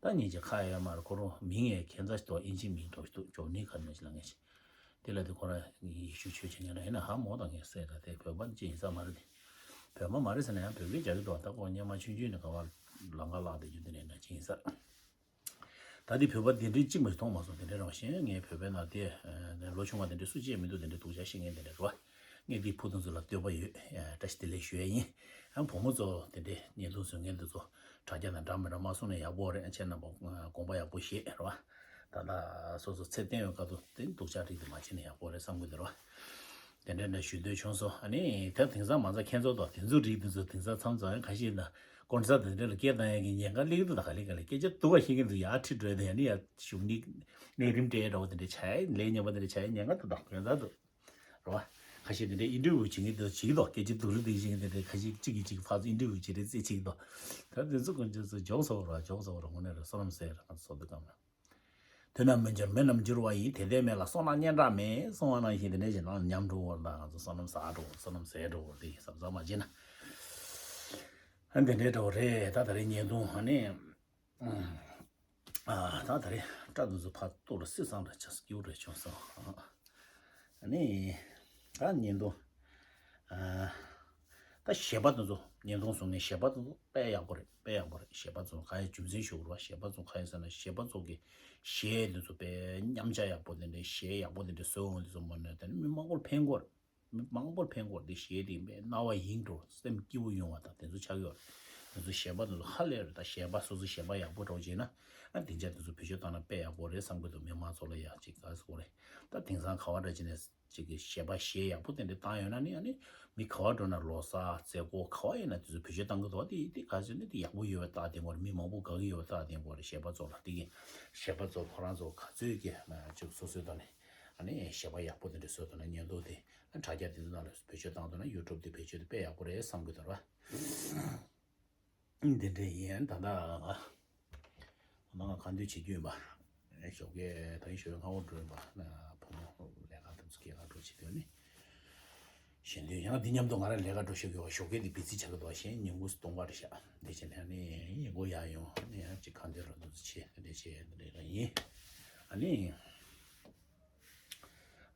ད་སྙིང་རྗེ་ཁ་ཡོད་མ་རེད། ཁོ་རང་མིང་ངས་ཁྱད་མཚར་ཞིག་འདུག་ཨིན་ཇི་མིང་འདྲ་བོ་ཞིག་འདུག་ཇོ་ནི་ག་ནས་ཞིག་ལ་ངས་ཞིག་དེ་ལ་དེ་ཁོ་རང་ཡེ་ཤུ་ཆོས་བྱེད་མཁན་ར་ཡིན་ན་ཧ་མ་གོ། ད་ངས་ཟེར་ད་དེ་བོད་པ་ཅིག་ཡིན་ས་མ་རེད་དེ། བོད་པ་མ་རེད་ཟེར་ན་ཡང་བོད་སྐད་རྒྱག་གི་འདུག་ད་ཁོ་སྔོན་མ་ཆུང་ཆུང་ནས་ག་བར་ལམ་ཁ་བརླག་བསྡད་རྒྱུ་དེ་འདྲ་ཡིན་ན་ཅི་ཡིན་ས། ད་དེ་བོད་པ་དེ་འདྲའི་གཅིག་མ་ཞིག་མཐོང་མ་སོང་། དེ་འདྲའི་རང་བཞིན་ངས་བོད་པའི་ནང་དེ་ལོ་ཆུང་བ་དེ་འདྲའི་སུ་གཅིག་མི་འདུག་དེ་འདྲའི་སྡུག་ཅག་བཤད་མཁན་དེ་འདྲ་རེད་བ། ངས་དེའི་བུ་དེ་ཚོ་ལ་བསྟོད་པ་ཡོད། བཀྲ་ཤིས་བདེ་ལེགས་ཞུ་ཡ་ཡིན། ཡང་བུ་མོ་ཚོ་དེ་འདྲའི་བརྙན་ཐུང་བཟོ་མཁན་དེ་ཚོ་དྲ་རྒྱ་དང་འདྲ་མི་འདྲ་མ་སོང་ན་ཡག་པོ་རེད། ཁྱེད་རྣམ་པ་དགོངས་པ་ཡག་པོ་བཞེས་རེད་བ། ད་ལྟ་སོ་སོ་ཚེ་བརྟན་ཡོད་ཀ་ཏོ་དེ་སྡུག་ཅག་རིགས་དེ་མ་བྱེད་ན་ཡག་པོ་རེད་བསམ་གི་འདུག་ར། དེ་འདྲ་འདྲ་ཞུ་འདོད་བྱུང་སོང་། ཨ་ནི་ད་དེང་སང་མ་རྩ་ཁྱེད་ཚོ་དང་དེ་ཚོ་རིགས་དེ་ཚོ་དེང་སང་མཚམས་མཚམས་ཡང་ཁ་ཤས་ན་ཀོན་ས་དེ་འདྲ་ལ་སྐད་བཏང་ཡ་གི་ཉེན་ཁ་སླེབས་འདུག་ད་ག་ལེ་ག་ལེ་སྐད་ཆ་སྡུག་པ་བཤད་ཀྱི་འདུག་ཡར་ཁྲིད་འགྲོ་ཡ་དང་ཡང་ནི་ཡར་གཞུང་ནི་གནས་རིམ་སྤྲད་ཡ་འདྲ་བོ་དེ་འདྲ་བྱ་ཡ་ལས་ཉེན་པ་དེ་འདྲ་བྱ་ཡ་ཉེན་ཁ་འདུག་ད་ཀོན་ས་འདུག་ར་བ། ཁ་ཤས་དེ་འདྲ་ཨིན་ཊར་བིའུ་བྱེད་ཀྱི་འདུག་བྱེད་ཀྱི་འདུག་སྐད་ཆ་སྡུག་རུ་དེ་བཤད་ཀྱི་དེ་འདྲ་ཁ་ཤས་གཅིག་གིས་གཅིག་ཕར་ཚུར་ཨིན་ཊར་བིའུ་བྱེད་རེས་རྩེད་བྱེད་ཀྱི་འདུག་ད་དེ་ཚོ་ཀོན་ས་ཚོ་མགྱོགས་སོང་ར་མགྱོགས་སོང་ར་དངོས་གནས་ར་བསོད་ནམས་ཟེར་ར་ང་ཚོ་སོ་དེ་གམ་ར། དོན་དམ་མི་འགྱུར་མི་འགྱུར་བ་ཡིན། དེ་ལྟས་མེད་ལ་བསོད་ནམས་སྙན་གྲགས་མེད། གསུང་བ་ནང་བཞིན་དེ་འདྲ་ཞིག་ནང་ཉམས་འགྲོ་བར་ལ་ང་ཚོ་བསོད་ནམས་བསགས་འགྲོ་བསོད་ནམས་ཟད་འགྲོ་བར་དེ་ཡིན་བསམ་བསམ་མ་བྱེད་ན། ཨ་འདི་འདྲའི་འགྲོ་རེད། ད་ད་རེས་བརྙན་ཐུང་ཨ་ནི་ཨ་ད་ད་རེས་སྐྲ་དུ་ཚོ་ཕར་གཏོར་ལ་སི་སང་འདྲ་ཆགས་སྐྱིད་རེ་བྱུང་སོང་། ཨ་ནི་ད་བརྙན་ཐུང་ཨ། ད་གཞས་པ་དེ་ཚོ་བརྙན་ཐུང་བཟོ་མཁན་གཞས་པ་དེ་ཚོ་དཔེ་ཡག་པོ་རེད། དཔེ་ཡག་པོ་རེད། གཞས་པ་ཚོ་ག་ཡེ་རྒྱུ་མཚན་ཞུ་དགོས་རེད་བ། གཞས་པ་ཚོ་ག་ཡེ་ཟེར་ན་གཞས་པ་ཚོ་གི་གཞས་དེ་ཚོ་དཔེ་མཉམ་བྱ་ཡག་པོ་དེ་འདྲའི་གཞས་ཡག་པོ་དེ་འདྲ་བཟོས་འོང་དེ་ཚོ་མ་ནས་དེ་ནི་མི་མང་པོར་ཕན་གོ་རེད། མི་མང་པོར་ཕན་གོ་རེད། དེ་གཞས་དེ་དཔེ་རྣ་བ་ཡིད་འགྲོ་སེམས་སྐྱིད་པོ་ཡོང་བ་དང་དེ་ཚོ་ཆགས་ཡོད་རེད། དེ་ཚོ་གཞས་པ་དེ་ཚོ་ཧ་ལས་རེད། ད་གཞས་པ་སོ་སོ་གཞས་པ་ཡག་པོ་འདྲ་བོ་བྱས་ན་ཨ་དེ་འདྲ་དེ་ཚོ་བེད་སྤྱོད་བཏང་ན་དཔེ་ཡག་པོ་རེད་བསམ་གི་འདུག་མི་མང་ཚོ་ལ་ཡག་ཅིག་ག་ཟེར་དགོས་རེད། ད་དེང་སང་ག་བ་འདྲ་བྱས་ནས། ཅིག་གི་གཞས་པ་གཞས་ཡག་པོ་དེ་འདྲ་བཏང་ཡོད་ན་ནི་ཨ་ནི་མི་ག་བ་འགྲོ་ན་ལོ་གསར་མཛད་སྒོ་ག་བ་ཡིན་ན་དེ་ཚོ་བེད་སྤྱོད་བཏང་གི་འདུག་དེ་དེ་ག་ཚོད་ནི་དེ་ཡག་པོ་ཡོད་པ་རྟགས་བསྟན་དགོས་རེད། མི་མང་པོ་དགའ་གི་ཡོད་པ་རྟགས་བསྟན་དགོས་རེད། གཞས་པ་ཚོ་ལ་དེ་གི་གཞས་པ་ཚོ་ཁོ་རང་ཚོ་ག་ཚོད་ཀྱི་ཅིག་སོ་སོའི་ཐོག་ནས་ཨ་ནི་གཞས་པ་ཡག་པོ་དེ་འདྲ་བཟོས་ཐུབ་ན་བརྙན་ཐུང་དེ་ཨ་དྲ་རྒྱ་དེ་ཚོ་ནང་ལ་བེད་སྤྱོད་བཏང་ཐུབ་ན་ཡུ་ཊུབ་དེ་བེད་སྤྱོད་དེ་དཔེ་ཡག་པོ་རེད་བསམ་གི་འདུག་ར། འདི་འདྲ་ཡིན། ད་ལྟ་ང་ང་གང་འདོད་བྱེད་རྒྱུ་ཡིན་པ། ཞོགས་ཀས་ད་ཡིན་ཞོགས་ཀས་སྔ་པོ་འགྲོ་ཡིན་པ། བུ་མོ་ལས་ཀ་དེ་ཚོ་སྐྱེལ་ག་འགྲོ་བྱེད་དོན་ནི། གཞན་དོན་ཡང་འདི་མཉམ་དུ་ང་རང་ལས་ཀ་འགྲོ་ཤོག་གི་བ། ཞོགས་ཀས་འདི་བི་ཛི་ཆགས་ཀྱི་འདུག་གཞན་ཉིན་གུང་སྟོང་པ་རེད་ཤག་འདི་བྱས་ནས་ནི་ཡིན་གོ་ཡ་ཡོང་ནི་ཡང་ཅིག་གང་འདོད་རོ་འདུག་ཚོ་བྱེད་འདི་འདྲ་བྱེད་འདི་འདྲ་ཡིན། ཨ་ནི།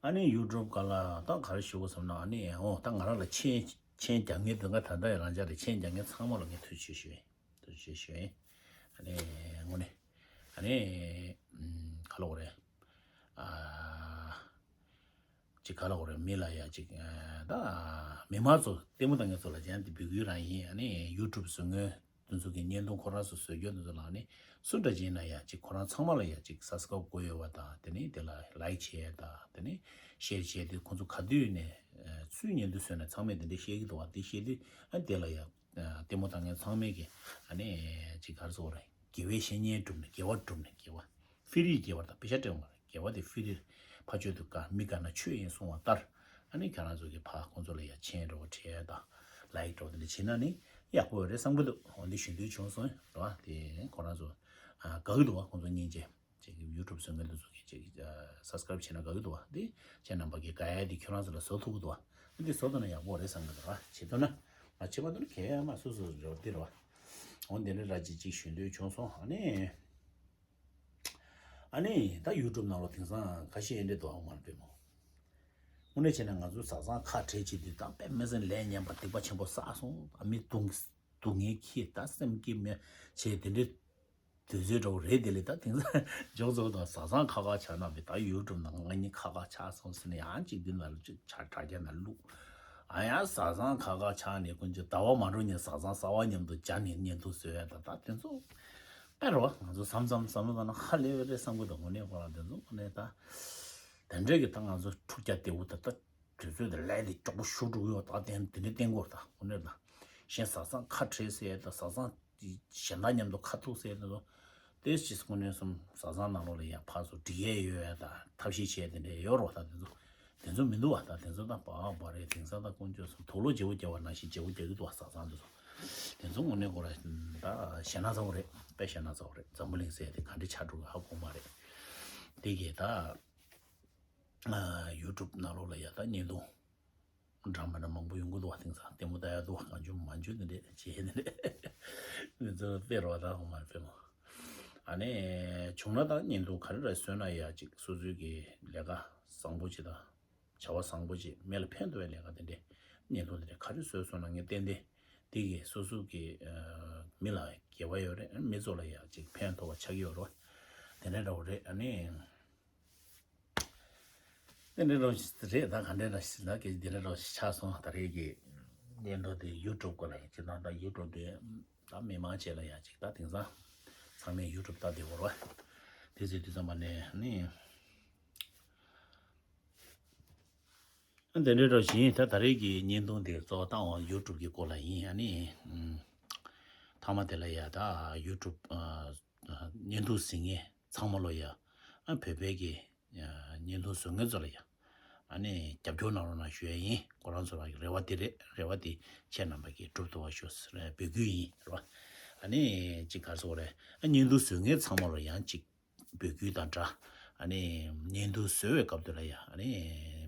ཨ་ནི་ཡུ་ཊུབ་ག་ལ་ད་ག་རེ་ཞུ་དགོས་བསམ་ན་ཨ་ནི་འོ་ད་ང་རང་ལ་མཆན་མཆན་རྒྱག་མཁན་དེ་ག་ད་ལྟ་ཡང་རང་ཅག་རེད། མཆན་རྒྱག་མཁན་ཚང་མ་ལ་ངས་ཐུགས་རྗེ་ཆེ་ཞུ་ཡིན། ཐུགས་རྗེ་ཆེ་ཞུ་ཡིན། ཨ་ནི་དངོས་གནས་ཨ་ནི་ག་ལ་འོ་རེད། ཨ་ཅིག་ག་ལ་འོ་རེད། མི་ལ་ཡ་ཅིག་ད་མི་མང་ཚོ་ལྟད་མོ་ལྟ་མཁན་ཚོ་ལ་ཡང་འདི་འབོད་སྐུལ་རང་ཡིན། ཨ་ནི་ཡུ་ཊུབ་བཟོ་མཁན་དེ་ཚོ་གི་བརྙན་ཐུང་ཁོ་རང་ཚོ་བཟོ་རྒྱུ་དེ་ཚོ་ལ་ནི་སུ་འདྲ་ཅིག་ཡིན་ན་ཡང་ཅིག་ཁོ་རང་ཚང་མ་ལ་ཡང་ཅིག་སབ་སི་ཀ་རབ་དགོས་ཡོད་པ་དང་དེ་ནི་དེ་ལ་ལའིཀ་བྱས་དང་དེ་ནི་ཤེར་བྱས་དེ་ཁོང་ཚོ་ག་དུས་ནས་སུའི་བརྙན་ཐུང་བཟོས་ན་ཚང་མས་དེ་འདྲ་བཤད་ཀྱི་འདུག་བ། དེ་བཤད་དུས་ཨ་དེ་ལ་ཡང་ལྟད་མོ་ལྟ་མཁན་ཚང་མས་ཀྱི་ཨ་ནི་ཅིག་ག་རེ་ཟེར་དགོས་རེད། དགེ་བའི་བཤེས་གཉེན་བསྒྲུབས་ནས་དགེ་བ་བསྒྲུབས་ནས་དགེ་བ། ཕི་རིའི་དགེ་བ་དང་པེ་ཤ་སྤྲད་མ་རེད། དགེ་བ་དེ་ཕི་རིར་ཕ་ཆོས་དུ་དཀའ་མི་དགའ་ན་ཆོས་ཡིན་གསུང་བ་ལྟར། ཨ་ནི་ཁྱེད་རང་ཚོ་གི་ཕ་ཁོང་ཚོ་ལ་ཡ་མཆན་འདྲ་བོ་བྲིས་དང་ལའིཀ་འདྲ་བོ་དེ་འདྲ་བྱེད་ན་ནི་ཡག་པོ་ཡོད་རེད་བསམ་གི་འདུག་འོ་འདི་ཞུ་འདོད་བྱུང་སོང་རེད་བ། དེ་ཁོ་རང་ཚོ་ཨ་དགའ་གི་འདུག་བ། ཁོང་ཚོ་སྙིང་རྗེ་ཅིག་ཡུ་ཊུབ་བཟོ་མཁན་དེ་ཚོ་གི་ཅིག་སབ་སི་ཀ་རབ་བྱས་ན་དགའ་གི་འདུག་བ། འདི་ཁྱེད་རྣམ་པ་གི་དགའ་ཡ་འདི་ཁྱོད་རང་ཚོ་ལ་བཟོ་ཐུབ་གི་འདུག་བ། འདི་བཟོ་ཐུབ་ན་ཡག་པོ་རེད་བསམ་གི་འདུག་བ། བྱེད་ཐུབ་ན་མ་བྱེད་མ་ཐུབ་ན་གལ་ཡ་མ་སོ་སོ་རེད་བ། འདི་རེད་བ། འོ་འདི་འདྲ་ར་ཅིག་ཅིག་ཞུ་འདོད་བྱུང་སོང་། ཨ་ནི། ཨ་ནི་ད་ཡུ་ཊུབ་ནང་ལོ་དེང་སང་ཁ་ཤས་ཨེ་འདྲ་འདུག་ཨ། མ་རེད་པས་མོ། དངོས་གནས་བྱས་ན་ང་ཚོ་བཟའ་ཚང་ཁ་བྲལ་བྱེད་དུས་ད་དཔེ་མི་སྲིད་ལས་ངན་པ་སྡིག་པ་ཆེན་པོ་བསགས་སོང་། ཨ་མི་སྡུག་སྡུག་བསྔལ་ཁྱེར་ད་སེམས་སྐྱིད་མེད་བྱས་དེ་འདྲའི་དུས་ཚོད་འདྲ་བོ་རེད། དེ་ལས་ད་དེང་སང་མགྱོགས་ཚོ་དང་བཟའ་ཚང་ཁ་ཁ་ཆགས་ན་བས། ད་ཡུ་ཊུབ་ནང་ང་གཉིས་ཁ་ཁ་ཆགས་སོང་ཟེར་ནས་ཡང་གཅིག་འདི་ན་ལ་ཆ་དྲ་རྒྱ་ན་བླུག་ཨ་ཡང་བཟའ་ཚང་ཁ་ཁ་ཆགས་ནས་ཀུན་སྤྱོད་ཟླ་བ་མ་འགྲོ་ཉིན་བཟའ་ཚང་གསར་བ་མཉམ་དུ་སྦྱར་ནས་བརྙན་ཐུང་བཟོས་ཡ་ད་ད་དེ་ཚོ་དཔེ་རོ། ང་ཚོ་བསམ་བསམ་བསམ་བློ་བཏང་ན་ཧ་ལས་རེད་བསམ་གི་འདུག་དངོས་གནས་ཁོ་རང་དེ་ཚོ་དངོས་གནས་ད་དེ་འདྲས་ཀྱི་ད་ང་ཚོ་འཁྲུག་རྒྱག་བདེ་བོ་ད་ད་དུས་ཚོད་དེ་ལས་དེ་མགྱོགས་པོ་ཞུ་འགྲོ་གི་ཡོད། ད་དེ་དེ་འདྲས་བསྟན་གོ་ད་དངོས་གནས་ད་གཞན་བཟའ་ཚང་ཁ་བྲལ་ཟེར་ཡ་ད་བཟའ་ཚང་གཞན་དག་མཉམ་དུ་ཁ་ཐུག་ཟེར་ཡ་ད་ཚོ་དེ་ཅིག་དངོས་གནས་སོང་བཟའ་ཚང་ནང་ལོགས་ལ་ཡ་ཕར་ཚུར་འགྲིག་ཡས་ཡོད་ཡ་ད་ཐབས་ཤེས་བྱས་དེ་འདྲས་ཡོད་རོ། ད་དེ་ཚོ་དེ་ཚོ་མི་འདུག་བ། ད་དེ་ཚོ་ད་བ་བ་རེད། དེང་སང་ད་ཀུན་སྤྱོད་སོང་དུག་ལོག་བརྗེ་པོ་རྒྱག་པ་ནང་བཞིན་བརྗེ་པོ་རྒྱག་གི་འདུག་བ། བཟའ་ཚང་དེ་ཚོ་དེ་ཚོ་དངོས་གནས་ཁོ་ར་ད་ཞེ་ན་ཚ་བོ་རེད། དཔེ་ཞེ་ན་ཚ་བོ་རེད། འཛམ་བུ་གླིང་ཟེར་དེ་ག་འདྲ་ཆགས་འགྲོ་གི་ཧ་གོ་མ་རེད། དེ་གས་ད་ཡུ་ཊུབ་ནང་ལོགས་ལ་ཡ་ད་བརྙན་ཐུང་འདྲ་མི་འདྲ་མང་པོ་ཡོང་གི་འདུག་བ། དེང་སང་ལྟད་མོ་ལྟ་ཡ་འདུག་བ། གང་བྱུང་མང་བྱུང་དེ་འདྲས་བྱེད་ནི་རེད། དེ་ཚོ་དཔེ་རོ་ད་ཧོ་མ་དཔེ་མོ། ཨ་ནི་བྱུང་ན་ད་བརྙན་ཐུང་ག་རེ་རེ་བཟོས་ན་ཡ་ཅིག་སོ་སོའི་གི་ལས་ཀ་བཟང་པོ་ཅིག་དང་བྱ་བ་བཟང་པོ་ཅིག་མི་ལ་ཕན་ཐོགས་པའི་ལས་ཀ་དེ་འདྲས་བརྙན་ཐུང་དེ་འདྲས་ག་རེ་བཟོས་སོང་ན་ངས་ཏན་ཏན་དེ་གི་སོ་སོ་གི་མི་ལ་དགེ་བ་ཡོད་རེད། མི་ཚོ་ལ་ཡ་ཅིག་ཕན་ཐོགས་པ་ཆགས་ཀྱི་ཡོད་རེད་བ། དེ་འདྲས་འདྲ་བོ་རེད། ཨ་ནི། དེ་འདྲའི་རོགས་ཞིག་རེད། ད་ག་འདྲའི་རོགས་ཞིག་ལ་སྐད་ཆ་དེ་འདྲའི་རོགས་ཞིག་ཆགས་སོང་། ད་རེས་ཀྱི་བརྙན་ཐུང་དེ་ཡུ་ཊུབ་སྐོར་ལ་ཡིན་གྱི་ན། ད་ཡུ་ཊུབ་དེ་ད་མི་མང་ཆེ་ལ་ཡ་ཅིག་ད་དེང་སང་ཚང་མས་ཡུ་ཊུབ་ལྟ་བསྡད་ཡོད་རེད་བ། དེ་ཚོའི་དུས་ཙམ་པ་ནས་ནི། དེ་འདྲའི་རོགས་ཞིག་ཡིན། ད་ད་རེས་ཀྱི་བརྙན་ཐུང་དེ་གཙོ་བོ་བཏང་བ་ཡུ་ཊུབ་ཀྱི་སྐོར་ལ་ཡིན། ཨ་ནི་མཐའ་མ་དེ་ལ་ཡ་ད་ཡུ་ཊུབ་བརྙན་ཐུང་གཟིགས་མཁན་ཚང་མ་ལོ་ཡ། ཨ་བོད་པའི་གི་བརྙན་ཐུང་བཟོ་མཁན་ཚོ་ལ་ཡ། ཨ་ནི་རྒྱབ་སྐྱོར་གནང་རོགས་གནང་ཞུ་ཡ་ཡིན། ཁོ་རང་ཚོ་ལ་རེ་བ་དེ་རེད། རེ་བ་དེ་ཁྱེད་རྣམ་པ་གིས་སྒྲུབ་ཐུབ་པ་ཞུ་ཟེར་འབོད་སྐུལ་ཡིན་རེད་བ། ཨ་ནི་ཅིག་ག་རེ་ཟེར་དགོས་རེད། ཨ་བརྙན་ཐུང་བཟོ་མཁན་ཚང་མ་ལ་ཡང་ཅིག་འབོད་སྐུལ་དང་སྦྲགས། ཨ་ནི་བརྙན་ཐུང་བཟོ་བའི་སྐབས་དེ་ལ་ཡ། ཨ་ནི་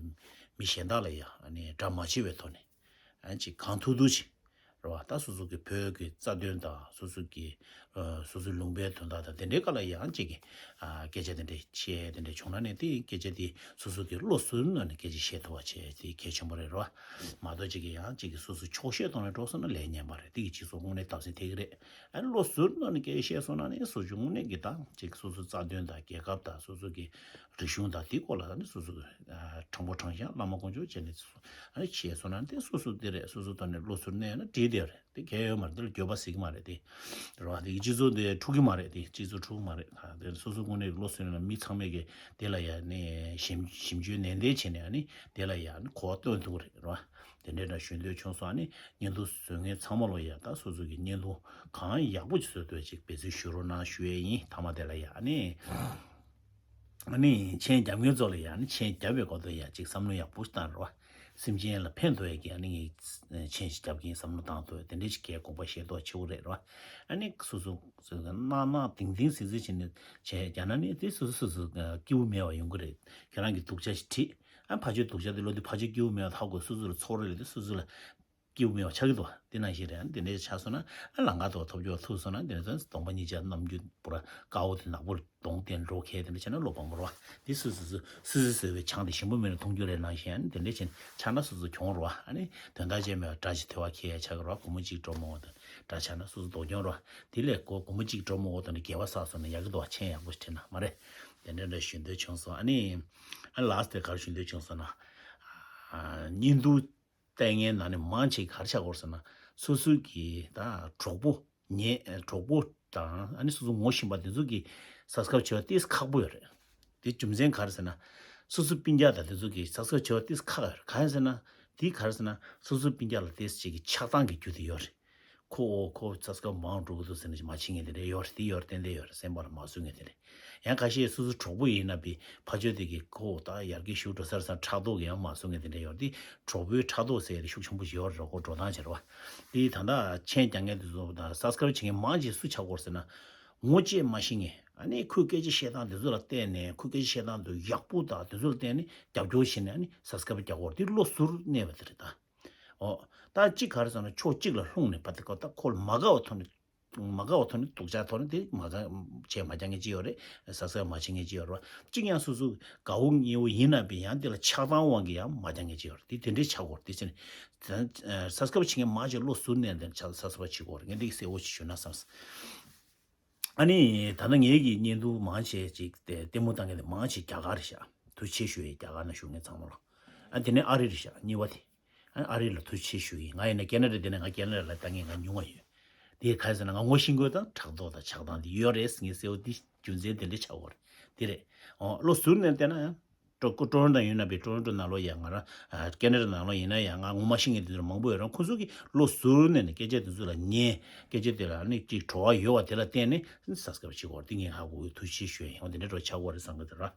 མི་གཞན་དག་ལ་ཡ། ཨ་ནི་དགྲ་མ་བྱེད་པའི་ཐོག་ནས། ཨ་ཅིག་གང་ཐུབ་ཐུབ་ཅིག་རེད་བ། ད་སོ་སོ་གི་བོད་ཀྱི་རྩ་དོན་དང་སོ་སོ་གི་ཨ་སོ་སོའི་ལུང་པའི་དོན་དག་དང་དེ་འདྲའི་སྐོར་ལ་ཡང་ཅིག་གི་ཨ་སྐད་ཆ་དེ་འདྲ་བཤད་དེ་འདྲ་བྱུང་ན་ནི། དེ་སྐད་ཆ་དེ་སོ་སོ་གི་བློ་གཟུར་གནང་ནས་སྐད་ཆ་བཤད་ཐུབ་པ་བྱས་དེ་གལ་ཆེན་པོ་རེད་རེད་བ། མ་གཏོགས་ཅིག་གི་ཡང་ཅིག་གི་སོ་སོ་ཆོག་ཤེས་ཐོག་ནས་འགྲོ་སོང་ན་ལས་ངན་པ་རེད། དེ་གི་སྤྱི་ཚོགས་དངོས་གནས་བརྡབ་གསིག་ཐེབས་ཀྱི་རེད། ཨ་བློ་གཟུར་གནང་ནས་སྐད་ཆ་བཤད་སོང་ན་ནི་སོ་སོ་དངོས་གནས་ཀྱི་ད་ཅིག་སོ་སོའི་རྩ་དོན་དང་རྒྱལ་ཁབ་དང་སོ་སོ་གི་རིག་གཞུང་དང་དེའི་སྐོར་ལ་ནི་སོ་སོ་གི་ཨ་དྲང་པོ་དྲང་བཞག་བླ་མ་དཀོན་མཆོག་བྱས་ནས་སོ་སོ་ཨ་ནི་བྱས་སོང་ན་དེ་སོ་སོ་དེ་རེད། སོ་སོ་ཐོག་ནས་བློ་གཟུར་གནས་ན་འགྲིག་དེ་རེད། དེ་གལ་ཡོད་མ་རེད། དེ་ལ་འགྱོད་པ་ཟེར་གྱི་མ་རེད། དེ་རེད་བ། དེ་སྤྱི་ཚོགས་དེ་འཁྲུག་གི་མ་རེད། དེ་སྤྱི་ཚོགས་འཁྲུག་གི་མ་རེད། ཨ་དེ་སོ་སོ་དངོས་གནས་བློ་གཟུར་ན་མི་ཚང་མས་གི་དེ་ལ་ཡ་ནི་ཞིབ་ཞིབ་འཇུག་ནན་ཏན་བྱས་ནས་ཨ་ནི་དེ་ལ་ཡ་ནི་གོ་བ་སྟོན་ཐུབ་ཀྱི་རེད། རེད་བ། དེ་འདྲའི་འདྲ་ཞུ་འདོད་བྱུང་སོང་། ཨ་ནི་བརྙན་ཐུང་བཟོ་མཁན་ཚང་མ་ལོ་ཡ་ད་སོ་སོ་གི་བརྙན་ཐུང་གང་ཡག་པོ་ཅིག་བཟོ་ཐུབ་ཅིག་འབད་བརྩོན་ཞུ་རོགས་གནང་ཞུ་ཡས་ཡིན། མཐའ་མ་དེ་ལ་ཡ་ཨ་ནི། ཨ་ནི་མཆན་རྒྱབ་མཁན་ཚོ་ལ་ཡ་ཨ་ནི་མཆན་རྒྱབ་པའི་སྐོར་དུ་ཡ་ཅིག་བསམ་བློ་ཡག་པོ་ཞིག་བཏང་རོགས། སེམས་ཅན་ལ་ཕན་ཐོགས་ཡས་ཀྱི་ཨ་ནི་ངས་མཆན་ཞིག་རྒྱབ་ཀྱིན་བསམ་བློ་བཏང་ཐུབ་དེ་འདྲའི་ཞིག་གས་དགོངས་པ་བཞེས་མདོག་ཆེ་བོ་རེད་རོགས། ཨ་ནི་སོ་སོ་སོ་སོ་གནག་ནག་དིང་དིང་སིལ་སིལ་བྱས་ནས་བྱས་རྒྱག་ན་ནི་དེ་སོ་སོ་སོ་སོ་སྐྱིད་པོ་མེད་པ་ཡོང་གི་རེད། ཁྱེད་རང་གི་སྡུག་ཅག་ཞིག་བྲིས། ཨ་ཕར་ཕྱོགས་སྡུག་ཅག་དེ་བློ་དེ་ཕར་ཕྱོགས་སྐྱིད་པོ་མེད་པ་ཧ་གོ། སོ་སོ་ལ་ཚོགས་རེ་ལ་དེ་སོ་སོ་ལ་སྐྱིད་པོ་མེད་པ་ཆགས་ཀྱི་འདུག་དེ་ནང་བཞིན་རེད། ཨ་ནི་དེ་འདྲ་ཆགས་སོང་ན་ཨ་ལམ་ཁ་ཐོག་ཐོབ་རྒྱུ་ཐུག་སོང་ན་དེ་ནས་གདོང་པ་གཉིས་ཆ་རྣམ་འགྱུར་པོ་ར་དཀར་པོ་དེ་ནག་པོ་གདོང་དེ་འགྲོ་མཁན་དེ་འདྲ་བྱས་ན་བློ་ཕམ་པོ་རེད་བ། དེ་སོ་སོ་སོ་སོ་སོ་བཟོས་པའི་ཆང་དེ་ཞིམ་པོ་མེད་ན་འཐུང་རྒྱུ་རེད་ནང་བཞིན། ཨ་ནི་དེ་འདྲ་བྱས་ན་ཆགས་ན་སོ་སོ་གྱོང་རེད་བ། ཨ་ནི་དོན་དག་ཅན་མེད་པ་དགྲ་ཅིག་ཐོལ་པ་ཁེལ་ཡ་ཆགས་ཀྱི་རེད་བ། བུ་མོ་གཅིག་གྲོགས་མོ་དང་དགྲ་ཆགས་ན་སོ་སོ་སྡུག་གྱོང་རེད་བ། དེ་ལས་ཁོ་བུ་མོ་གཅིག་གྲོགས་མོ་དང་ནི་འགལ་བ་བསགས་སོང་ན་ཡག་གི་འདུག་བ། མཆན་ཡག་པོ་ཞིག་བྲིས་ན་མ་རེད། དེ་འདྲ་འདྲ་ཞུ་འདོད་བྱུང་སོང་། ཨ་ནི་ཨ་ལགས་དེ་ག་རེ་ཞུ་འདོད་བྱུང་སོང་ན། ཨ་བརྙན་ཐུང་ལྟས་ངན་ནང་ནས་མང་ཆེ་ག་རེ་ཆགས་ཀྱི་ཡོད་རེད་ཟེར་ན། སོ་སོའི་གི་ད་གྲོགས་པོ་ཉེ་གྲོགས་པོ་དང་ཨ་ནི་སོ་སོ་ངོ་ཤེས་པ་དེ་ཚོ་གི་སབ་སི་ཀ་རབ་བྱེད་པ་ཏོག་ཙམ་ཁག་པོ་ཡོད་རེད། དེ་རྒྱུ་མཚན་ག་རེ་ཟེར་ན། སོ་སོ་སྤུན་ཀྱག་དང་དེ་ཚོ་གི་སབ་སི་ཀ་རབ་བྱེད་པ་ཏོག་ཙམ་ཁག་ཡོད་རེད། གང་ཡིན་ཟེར་ན། དེ་ག་རེ་ཟེར་ན་སོ་སོ་སྤུན་ཀྱག་ལ་ཏོག་ཙམ་ཅིག་གི་ཆགས་སྡང་གི་རྒྱུ་དེ་ཡོད་རེད། ཁོ་ཁོ་སབ་སི་ཀ་རབ་མང་འགྲོ་གི་འདུག་ཟེར་ནས་མ་བྱེད་མཁན་དེ་འདྲ་ཡོད་རེད། དེ་ཡོད་རེད། ཏན་ཏན་ཡོད་རེད། སེམས་པ་ལ་མ་བཟོད་མཁན་དེ་འདྲ། ཡང་ཁ་ཤས་སོ་སོ་གྲོགས་པོ་ཡིན་ན་པའི་ཕ་ཆོས་དེ་གི་ཁོ་ད་ཡར་རྒྱས་ཞུ་འགྲོ་སར་སར་ཕྲག་དོག་གི་ཡང་མ་བཟོ་མཁན་དེ་འདྲ་ཡོད་དེ། གྲོགས་པོའི་ཕྲག་དོག་ཟེར་ཡ་དེ་ཤུགས་ཆེན་པོ་ཞིག་ཡོད་རེད། ཁོ་འགྲོ་སྟངས་བྱེད་རོགས། དེ་ད་ལྟ་མཆན་རྒྱག་མཁན་དེ་ཚོ་དང་སབ་སི་ཀ་རབ་བྱེད་མཁན་མང་ཆེ་སུ་ཆགས་ཀྱི་ཡོད་རེད་ཟེར་ན། ངོ་བཅད་མ་ཤེས་མཁན། ཨ་ནི་ཁོའི་སྐད་ཆ་བཤད་སྟངས་དེ་ཚོ་ལ་བལྟས་ནས་ཁོའི་སྐད་ཆ་བཤད་སྟངས་དེ་ཡག་པོ་དང་དེ་ཚོ་ལ་བལྟས་ནས་རྒྱབ་སྐྱོར་བྱས་ནས་ཨ་ནི་སབ་སི་ཀ་རབ་རྒྱག་གི་ཡོད་རེད། དེ་བློ་གཟུར་གནས་པ་དེ་རེད་ད། ཨོ། ད་གཅིག་ག་རེ་ཟེར་ན་ཕྱོགས་གཅིག་ལ་ལྷུང་ནས་ཕར་དེ་ཀ་ད་ཁོ་ལ་མ་དགའ་བ་ཐོག་ནས། མ་དགའ་བ་ཐོག་ནས་སྡུག་ཅག་ཐོག་ནས་དེ་མ་དགའ་བྱས་མ་རྒྱག་མཁན་ཅིག་ཡོད་རེད། སབ་སི་ཀ་རབ་མ་བྱེད་མཁན་ཅིག་ཡོད་རེད་བ། གཅིག་ཡང་སོ་སོ་དགའ་བོ་ཉེ་བོ་ཡིན་ན་པས་ཡང་དེ་ལ་ཆགས་སྡང་དབང་གིས་ཡང་མ་རྒྱག་མཁན་ཅིག་ཡོད་རེད། དེ་དེ་འདྲའི་ཆགས་དགོས་རེད། དེ་བྱས་ནས་སབ་སི་ཀ་རབ་བྱེད་མཁན་མང་ཆེ་བློ་གཟུར་གནས་དེ་ཆགས་སབ་སི་ཀ་རབ་བྱེད་དགོས་རེད། ངས་འདི་གསལ་བོ་ཞིག་ཞུ་ན་བསམ། ཨ་ནི་ད་ལྟ་ངེད་ཀྱི་བརྙན་ཐུང་མང་ཆེ་ཅིག་དེ་ལྟད་མོ་ལྟ་མཁན་དེ་མང་ཆེ་རྒྱ་གར་རེད་ཤག་ཐུགས་རྗེ་ཆེ་ཞུ་ཡས་རྒྱ་གར་ན་བཞུགས་མཁན་ཚང་མ་ལ། ཨ་དེ་ནས་ཨ་རི་རེད་ཤག་གཉིས་པ་དེ། ཨ་ཨ་རི་ལ་ཐུགས་རྗེ་ཆེ་ཞུ་ཡིན། ང་ཡིན་ན་ཁེ་ན་ཌ་དེ་ནས་ང་ཁེ་ན་ཌ་ལ་ལྟ་མཁན་ང་ཉུང་བ་ཡོད། དེ་ག་རེ་ཟེར་ན་ང་ངོ་ཤེས་དགོས་དང་ཕྲག་དོག་དང་ཆགས་སྡང་དེ་ཡོད་རེད་ཟེར་ངས་གསལ་བོ་འདི་རྒྱུ་མཚན་དེ་འདྲ་ཆགས་ཡོད་རེད། དེ་རེད། ཨོ་བློ་གཟུར་ནས་བལྟས་ན་ཡང་། ཀྲོ་ཀྲོ་རོན་ཊོ་ཡིན་ན་པའི་ཀྲོ་རོན་ཊོ་ནང་ལོགས་ཡང་ང་རང་ཨ་ཁེ་ན་ཌ་ནང་ལོགས་ཡིན་ན་ཡང་ང་ངོ་མ་ཤེས་མཁན་དེ་ཚོ་མང་པོ་ཡོད་རུང་ཁོ་ཚོ་གིས་བློ་གཟུར་ནས་ནས་སྐད་ཆ་དེ་ཚོ་ལ་ཉན། སྐད་ཆ་དེ་ལ་ནི་ཅིག་བྲོ་བ་ཡོད་པ་དེ་ལ་བརྟེན་ནས་སབ་སི་ཀ་རབ་བྱེད་དགོས་རེད། དེ་ངས་ཧ་གོ་གི། ཐུགས་རྗེ་ཆེ་ཞུ་ཡིན། འོ་དེ་འདྲ་འགྲོ་ཆགས་དགོས་རེད་བསམ་གི་འདུག་ར།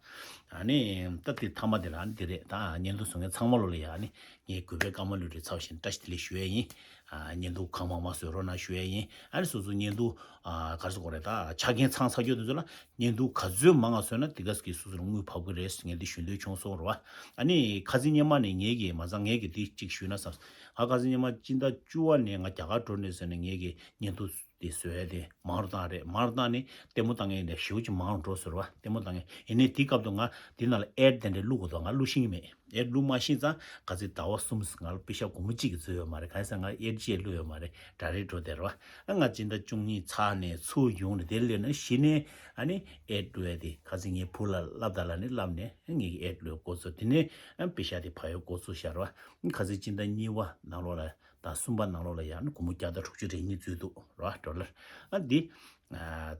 ཨ་ནི་ད་དེ་མཐའ་མ་དེ་ལ་ཨ་ནི་དེ་རེད། ད་བརྙན་ཐུང་བཟོ་མཁན་ཚང་མ་ལོ་ལ་ཡ་ཨ་ནི་ངས་གུས་པས་བཀའ་མོལ་ལོས་རེད་ཚ་བ་བཞིན་བཀྲ་ཤིས་བདེ་ལེགས་ཞུ་ཡས་ཡིན། ཨ་བརྙན་ཐུང་གང་མང་མང་བཟོས་རོགས་གནང་ཞུ་ཡས་ཡིན། ཨ་ནི་སོ་སོ་བརྙན་ཐུང་ཨ་ག་རེ་ཟེར་དགོས་རེད། ད་ཆ་རྐྱེན་ཚང་ཚར་རྒྱུ་དེ་ཚོ་ལ་བརྙན་ཐུང་ག་ཚོད་མང་ང་བཟོས་ན་དེ་ག་ཙམ་གྱིས་སོ་སོར་དངུལ་བབས་ཀྱི་རེད་ཟེར་ངས་འདི་ཞུ་འདོད་བྱུང་སོང་རེད་བ། ཨ་ནི་ཁ་སང་སྔོན་མ་ནས་ངེད་ཀྱིས་མ་ཚང་ངེད་ཀྱིས་འདི་གཅིག་ཞུས་ན་བསམ། ང་ཁ་སང་སྔོན་མ་སྤྱི་ཟླ་བཅུ་པ་ནས་ང་རྒྱ་གར་འགྲོ་ནས་བཟོས་ནས་ངེད་ཀྱིས་བརྙན་ཐུང་དེ་བཟོས་ཏེ་མང་རུ་བཏང་རེད། མང་རུ་བཏང་ནས་ལྟད་མོ་ལྟ་མཁན་དེ་ཞེ་པོ་ཅིག་མང་རུ་འགྲོ་ཟེར་བ། ལྟད་མོ་ལྟ་མཁན་ཡིན་ནའི་དེའི་སྐབས་དུ་ང་དེ་ནང་ལ་ཨེཌ་དེ་འདྲ་བླུག་དགོས་དོན་ང་བླུག་ཤེས་ཀྱི་མེད། ཨེཌ་བླུག་མ་ཤེས་ཙང་ག་ཚོད་ཟླ་བ་གསུམ་ང་ལ་པེ་ཤག་སྒོར་མོ་གཅིག་གིས་བཟོས་ཡོད་མ་རེད། གང་ཡིན་ཟེར་ན་ང་ཨེཌ་ཅིག་བླུག་ཡོད་མ་རེད། ཌའི་རེག་འགྲོ་བསྡད་རེད་བ། ང་སྤྱི་ཟླ་བཅུ་གཉིས་ཚར་ནས་ཚུར་ཡོང་ནས་དེ་སླེབས་ན་གཞི་ནས་ཨ་ནི་ཨེཌ་བླུག་ཡ་དེ་ཁ་སང་ངའི་བུ་ལ་བསླབ་དང་ལབ་ནས་བསླབས་ནས་ངེད་ཀྱིས་ཨེཌ་བླུག་འགོ་ཚུགས། དེ་ནས་པེ་ཤག་དེ་ཕར་ཡོང་འགོ་ཚུགས་ཤག་རེད་བ། ཁ་སང་སྤྱི་ཟླ་གཉིས་པ་ནང་ལོགས་ལ་དང་གསུམ་པ་ནང་ལོགས་ལ་ཡང་སྒོར་མོ་བརྒྱ་དང་དྲུག་ཅུ་རེ་གཉིས་འཛུལ་འདུག་ར་ཌོ་ལར། ཨ་འདི་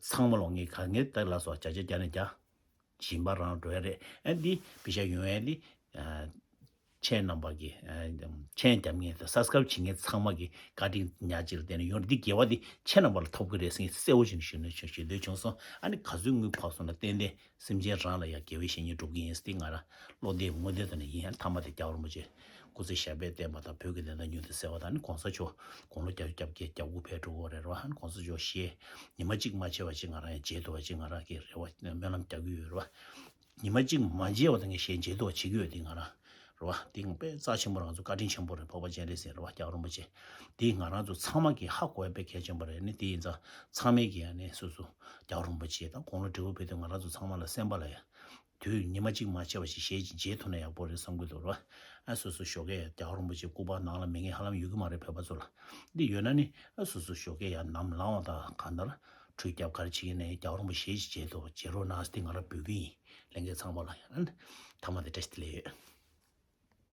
ཚང་མ་ལོག་ངས་ག་ངས་ད་ལ་སོགས་བརྒྱ་ཆ་བརྒྱ་ནས་བརྒྱ་བྱིན་པ་རང་འགྲོ་ཡ་རེད། ཨ་འདི་པེ་ཤག་ཡོང་ཡ་འདི་ཁྱེད་རྣམ་པ་གི་མཆན་བརྒྱབ་མཁན་དང་སབ་སི་ཀ་རབ་བྱེད་མཁན་ཚང་མ་གི་བཀའ་དྲིན་ཉག་གཅིག་ལ་བརྟེན་ནས་ཡོང་རེད། འདི་དགེ་བ་འདི་ཁྱེད་རྣམ་པ་ལ་ཐོབ་གི་རེད་ཟེར་ངས་གསལ་བོ་བྱས་ནས་ཞུ་ནས་ཞུ་འདོད་བྱུང་སོང་། ཨ་ནི་ག་ཚོད་དངུལ་ཕབ་སོང་ན་ཏན་ཏན་སེམས་ཅན་རང་ལ་ཡང་དགེ་བའི་བཤེས་གཉེན་སྒྲུབ་ཀྱི་ཡིན་ཟེར་ང་རང་བློ་བདེ་ངོ་བདེ་དང་ནས་ཡིན། ཨ་མཐའ་མ་དེ་རྒྱལ་བ་རིན་པོ་ཆེ་སྐུ་ཚེ་ཞབས་པད་བརྟན་པ་དང་བོད་ཀྱི་བདེན་མཐའ་མྱུར་དུ་གསལ་བ་དང་ནི་གོང་ས་མཆོག་དགུང་ལོ་བརྒྱད་ཅུ་གྱ་བརྒྱད་གྱ་དགུ་ཕེབས་འགྲོ་གི་རེད་བ། ཨ་ནི་གོང་ས་མཆོག་ཞལ་ཉི་མ་གཅིག་མ་ཆད་པ་ཅིག་ང་རང་ཡང་མཇལ་ཐུབ་པ་ཅིག་ང་རང་གི་རེ་བ་སྨོན་ལམ་རྒྱག་གི་ཡོད་རེད་བ། ཉི་མ་གཅིག་མ་མཇལ་བ་དང་ངས་ཞལ་མཇལ་ཐུབ་པ་བྱེད་ཀྱི་ཡོད་དེ་ང་རང་རེད་བ། དེ་དཔེ་རྩ་ཆེན་པོ་རང་ཚོ་བཀའ་དྲིན་ཆེན་པོ་རེད། འཕགས་པ་སྤྱན་རས་གཟིགས་རེད་བ། རྒྱལ་བ་རིན་པོ་ཆེ་དེ་ང་རང་ཚོ་ཚང་མ་གི་ཧ་གོ་ཡ་དཔེ་གལ་ཆེན་པོ་རེད། ནི་དེ་ཡིན་ཙང་ཚང་མས་ཀྱི་ཡ་ནས་སོ་སོ་རྒྱལ་བ་རིན་པོ་ཆེ་དང་དགུང་ལོ་བགྲེས་པོ་ཕེབས་དུས་ང་རང་ཚོ་ཚང་མ་ལ་སེམས་པ་ལ་ཡ་དུས་ཉི་མ་གཅིག་མ་ཆད་པ་ཞིག་ཞལ་གཅིག་མཇལ་ཐུབ་ན་ཡག་པོ་རེད་བསམ་གྱི་འདུག་ར། ཨ་སོ་སོ་ཞོགས་ཀས་རྒྱལ་བ་རིན་པོ་ཆེ་སྐུ་པར་ནང་ལ་མེད་མཁན་ཧ་ལམ་ཡོད་ཀྱི་མ་རེད། བོད་པ་ཚོ་ལ་འདི་ཡོད་ན་ནི་ཨ་སོ་སོ་ཞོགས་ཀས་ཡར་ནམ་ལངས་པ་དང་གང་ལྟར་ཁྲུས་བརྒྱབ་ག་རེ་བྱེད་ཀྱི་ནས་རྒྱལ་བ་རིན་པོ་ཆེ་ཞལ་གཅིག་མཇལ་ཐུབ་པ་བྱེད་རོགས་གནང་ཟེར་ཏེ་ང་རང་འབོད་ཀྱི་ཡིན། ལྷན་རྒྱས་ཚང་མ་ལ་ཡང་ཨ་ནི་མཐའ་མ་དེ་བཀྲ་ཤིས་བདེ་ལེགས་ཡོད།